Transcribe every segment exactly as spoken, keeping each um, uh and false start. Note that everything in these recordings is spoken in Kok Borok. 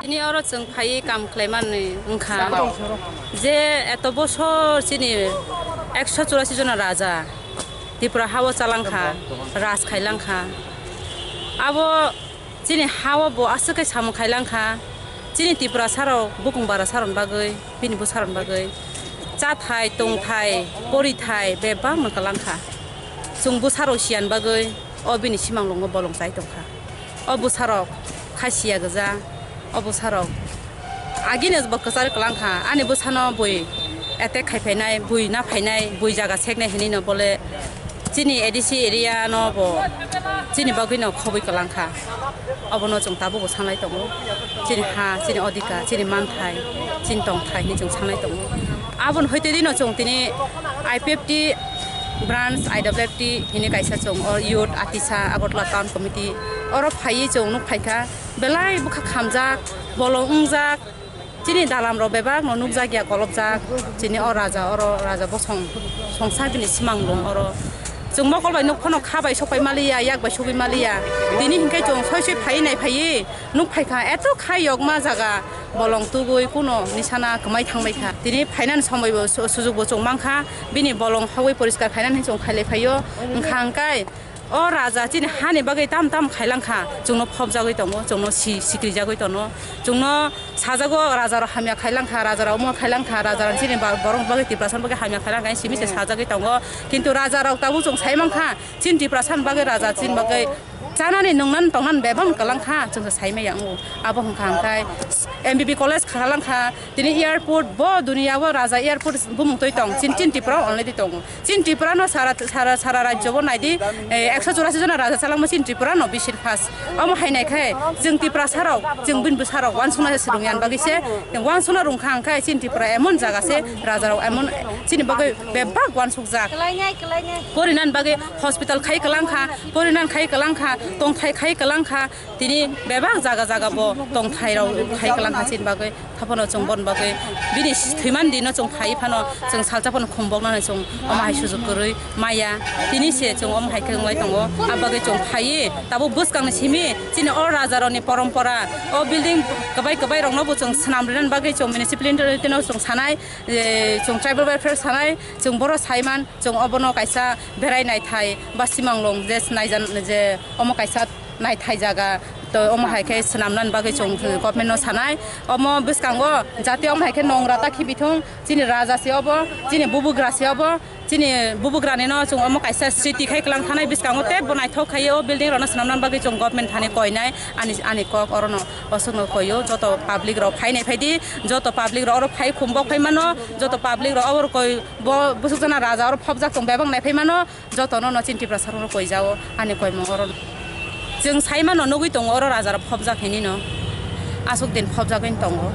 Tini oro chwng phaiwi kam khlaimani wngkha je eto bosor chini ekso churasi jona raja Tripura hao chalangkha, raj khailangkha. Abo chini hao bo aswk khe samung khailangkha. Chini Tripura sarok bukung bara saroni bagwi, bini bwsarokni bagwi chathai, tongthai, porithai bebak mwkhalangkha. Chwng bwsarok siyani bagwi o bini simanglwngo bolong chai tongkha. O bwsarok kha siya gwja, o bwsarok agini bo kwchar kwlangkha. Ani bwsano bui attack khai phainai, bui na phainai, bui jaga seknai hinwi no bole chini A D C area no bo chini bagwi no khobwi kwlangkha. Obono chwng tabukbo sanlai tongo. Chini ha, chini odhikar, chini manthai, chini tongthai hinwi chwng sanlai tongo. Aboni hoitedi no chwng tini I P F T branch, I W F T hinwi kaisa chwng o youth atisa Agartala Town Committee oro phaiwi chwng nuk phaikha. Belai bwkha khamjak, bolong wngjak, chini dalam rok bebak no nukjak ya, kolopjak. Chini o raja, oro raja bosong songsa bini simanglwng oro. Chwng mokol bai nuk phano kha bai sok pai maliya, yak bai sogwi maliya. Tini hinkhe chwng soi soi phaiwi nai phaiwi nuk phaikha, eto kha yokma jaga bolong tubui kuno nisana kwmai thangbaikha. Tini phainani somoi bo su-, sujuk bo chwng mankha, bini bolong hogwi poriskar khainani chwng khailai phaio. Wngkha hwnkhe o raja chini hani bagwi tam tam khailangkha, chwngno phobjagwi tongo, chwngno si-, sikrijagwi tono, chwngno sajago, rajarok hamya khailangkha, rajarok omo khailangkha, rajarok chini ba-, borok bagwi Tiprasani bagwi hamya khailangkha, simi se sajagwi tongo. Kintu rajarok tabuk chwng sai mankha, chini Tiprasani bagwi raja chini bagwi chanani nwngnani tongnani bebak kwlangkha, chwngsa saimaya wngo. Abo hwnkha hwnkhe M B B college khalangkha, tini airport bo duniya o raja airport bumung twi tong, chini, chini Tripura o already tongo. Chini Tripura no sara, sara, sara rajyo bo naidi, eh, ekso churasi jona raja chalangma chini Tripura no bisir first. Omo hai nai khe chwng Tiprasa rok, chwng bini bwsa rok uansukna se swrwng yan bagwi se, uansukna rwngkha hwnkhe chini Tripura emon jaga se raja rok emon chini bagwi bebak uansukjak. Kwlainai, kwlainai. Porinani bagwi hospital khai kwlangkha, porinani khai kwlangkha, tongthai khai kwlangkha, tini bebak jaga jaga bo tongthai rok khai kwlangkha chini bagwi. Haphano chwng bon bagwi bini thwiman dino chwng phai phano chwng salsa phano khumboknani chwng omo hai sujuk kwrwi maya. Tini se chwng omo hai khe wnglai tongo. Abagwi chwng phaiwi tabuk bwskangni simi chini o rajarokni porompora, o building kwbai kwbai rokno bo chwng swnam rwnani bagwi chwng municipality no chwng sanai, eh, chwng tribal welfare sanai, chwng boro saiman. Chwng obono kaisa berai naithai ba simanglwng je naijan-, je omo kaisa naithai jaga, to omo hai khe swnamnani bagwi chwng government no sanai. Omo bwskango jati omo hai khe nongra ta khibi thung, chini raja se obo, chini bubugra se obo, chini bubugrani no chwng omo kaisa sriti khai kwlang thanai bwskango tei bo naithok khai o building rok no swnamnani bagwi chwng government thani koinai ani, ani kok orono. Aswkno koio, joto public rok phainai phaidi, joto public rok oro phai khumbok phai mano, joto public rok oro koi bo bwswk jana raja oro phobjak tong bebak nai phai mano, jotono no chini Tiprasa rok no koijao ani koimung oro. Chwng sai mano nugwi tongo oro raja rok phobjak hinwi no, aswk din phobjagwi tongo.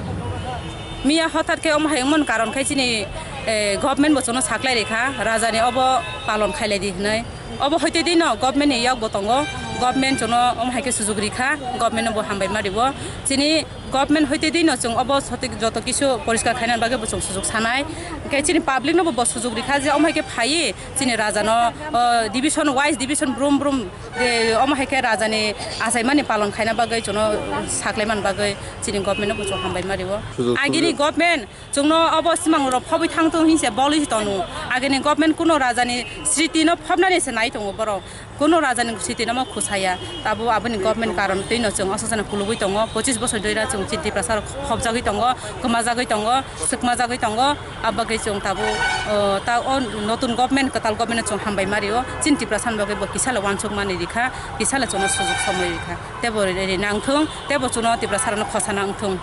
Miya hothat khe omo hai wngmani karon khai chini, eh, government bo chwngno saklai rikha, raja ni obo palon khailai di hinwi. Obo hoite dino government ni yak bo tongo, government chwngno omo hai khe sujuk rikha, government no bo hambai ma ribo. Chini government hoite dino chwng obo sotik joto kisu poriskar khaina bagwi bo chwng sujuk sanai. Hwnkhe chini public no bo, bo sujuk rikha je omo hai khe phaiwi chini raja no, o, division wise division brum brum je omo hai khe raja ni achaimani palon khaina bagwi chwngno saklai man bagwi chini government no bo chwng hambai ma ribo. Sujuk, agini sujuk. Government Chwngno obo simangrok phobwi thangthung hinse bolwi tonu. Agini government kuno rajani sritino phobnani se nai tongo borok. Kuno rajani sritino mo khusaya. Tabo aboni government karon twino chwng aswk sana kulugwi tongo. Pochis bosor doira chwng chini Tiprasa rok phobjagwi tongo, kwmajagwi tongo, swkmajagwi tongo. Abagwi chwng tabo, o, ta o notun government, kwtal government chwng hambai mario. Chini Tiprasa ni bagwi bo kisa le wansukmani rikha, kisa le chwngno sujuk somoi rikha. Tebo ri, ri nangthung, tebo chwngno Tiprasa rokno khosana wngthung.